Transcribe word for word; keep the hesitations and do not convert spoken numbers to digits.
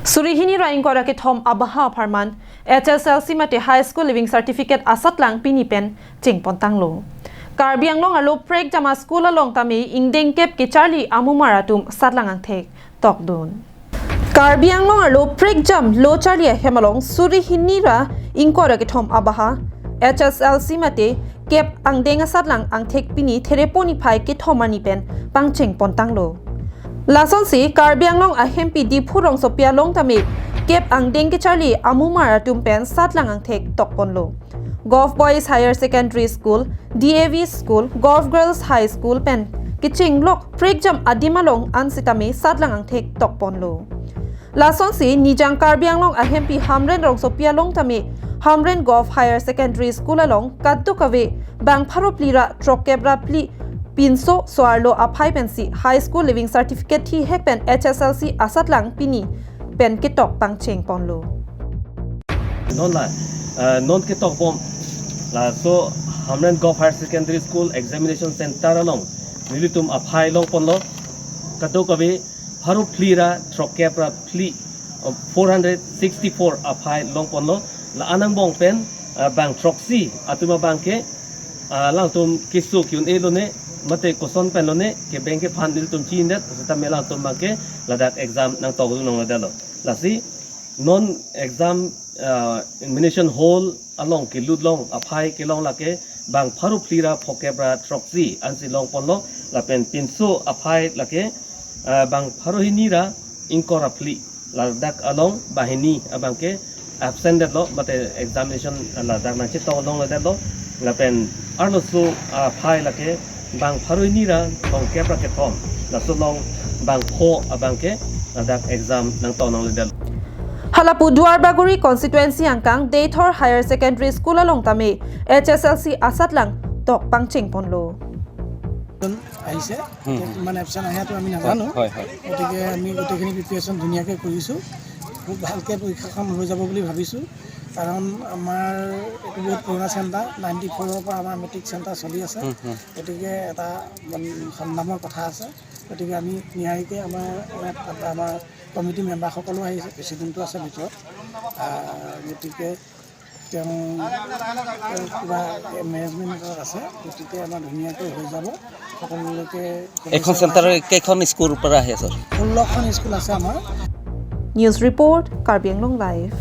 Suri hini ra ingkoi ra kethom abaha apharman H S L C mate High School Leaving Certificate asatlang pini pen chengpontanglo. Karbi Anglong arlo prekjam a-school along tame ingdeng kep kecharli amumar atum satlang angthek tokdun. Karbi Anglong arlo prekjam lo charli ahem along suri hini ra ingkoi ra kethom abaha H S L C mate kep angdeng asatlang angthek pini Therepo niphai kethom arni pen pangchengpontanglo. Lasonsi Karbi Anglong ahempi Diphu rongsopi along tame kep angdeng kecharli amumar atum pen satlang angthek tokponlo. Govt Boys Higher Secondary School, D A V School, Govt Girls High School pen kechenglok prekjam adim along an sitame satlang angthek tokponlo. Lasonsi Nijang Karbi Anglong ahempi Hamren rongsopi along tame Hamren Govt Higher Secondary School along kadokave bang pharo phli ra throkkep ra phli pinso so-arlo aphai pensi High School Leaving Certificate thihek pen H S L C asatlang pini pen ketok pangchengponlo. Non la, eh, non ketokbom. Laso Hamren Govt Higher Secondary School Examination Center along nelitum aphai longponlo. Kadokave pharo phli ra throkkep ra phli, uh, four hundred sixty-four aphai longponlo. La-an angbong pen, uh, bang throksi atum abangke, uh, alangtum keso ki-un-e lone, mate koson pen lone, kebeng kephan nelitum chindet, setame alangtum abangke ladak exam nangtokdun longledetlo. Lasi non exam, uh, examination hall along kelut long aphai kelong lake bang pharo phli ra phokep ra throksi ansi longponlo, lapen pinso aphai lake, ah, bang pharo hini ra ingkoi ra phli, ladak along banghini abangke absent detlo, mate examination ladak nangchetong longledetlo, lapen arloso aphai lake bang pharo hini ra thomkep ra kethom, laso along bang pho abangke ladak exam nangtong longledetlo. Halapu Duarbagori constituency angkang Deithor Higher Secondary School along tame H S L C asatlang tok pangchengponlo. আহিছে, হুম, হুম। কিমান এবচেণ্ট আহে, সেইটো আমি নাজানো। হয়, হয়। গতিকে আমি গোটেইখিনি প্ৰিপেৰেশ্যন ধুনীয়াকৈ কৰিছোঁ, খুব ভালকৈ পৰীক্ষাখন হৈ যাব বুলি ভাবিছোঁ। কাৰণ আমাৰ এইটো বহুত পুৰণা চেণ্টাৰ, নাইণ্টি ফ'ৰৰ পৰা আমাৰ মেট্ৰিক চেণ্টাৰ চলি আছে। হুম, হুম। গতিকে এটা, উম, সন্মানৰ কথা আছে। গতিকে আমি নিয়াৰিকৈ আমাৰ ইয়াত আমাৰ কমিটি মেম্বাৰসকলো আহিছে, প্ৰেচিডেণ্টো আছে ভিতৰত। আহ, গতিকে তেওঁ, তেওঁ কিবা মেনেজমেণ্টত আছে, গতিকে আমাৰ ধুনীয়াকৈ হৈ যাব। সকলোলৈকে এইখন চেণ্টাৰৰ কেইখন স্কুলৰ পৰা আহে, ছাৰ? ষোল্লখন স্কুল আছে আমাৰ। News report, Karbi Anglong Live.